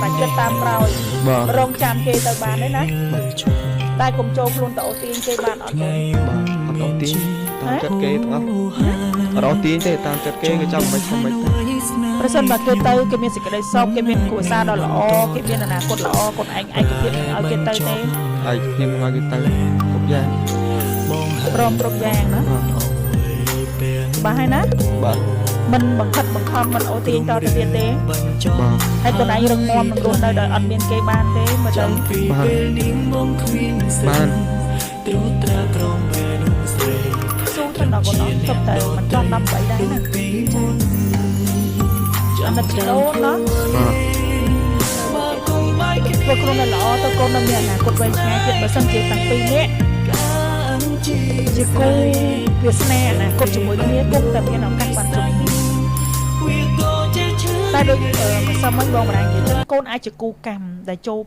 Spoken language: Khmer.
សម្រេចចិត្តតាមក្រោយ បាទ រងចាំគេទៅបានទេណាតែកុំចូលខ្លួនទៅអូទាញគេបានអត់ទេ បាទអត់អូសទាញតាមចិត្តគេទាំងអស់អត់អូសទាញទេតាមចិត្តគេគេចង់មិនធ្វើមិនទេ ប្រសិនបើគេទៅគេមានសេចក្តីសុខគេមានគ្រួសារដ៏ល្អគេមានអនាគតល្អកូនឯងឯកភាពនឹងឲ្យគេទៅទេ ឯកភាពនឹងឲ្យគេទៅគ្រប់យ៉ាង ព្រមគ្រប់យ៉ាងណា បាទ បាទហើយណា បាទ មិនបង្ខិតបង្ខំមិនអូទាញតទៅទៀតទេ បាទ ហើយកូនឯងរឹងមាំនឹងរស់នៅដោយអត់មានគេបានទេមើលទៅ បាទបាន ស៊ូទៅដល់កូនអត់ទៅតែមិនចង់18ដែរណាអាណិតជីដូនណា បាទ ធ្វើខ្លួនឲ្យល្អទៅកូននៅមានអនាគតវែងឆ្ងាយទៀតបើសិនជាតាំងពីនេះជាគូវាសនាអនាគតជាមួយគ្នាគង់តែមានឱកាសបានជួបគ្នាតែដូចម្សិលមិញបងបរានិយាយចឹងកូនអាចជាគូកម្មដែលចូល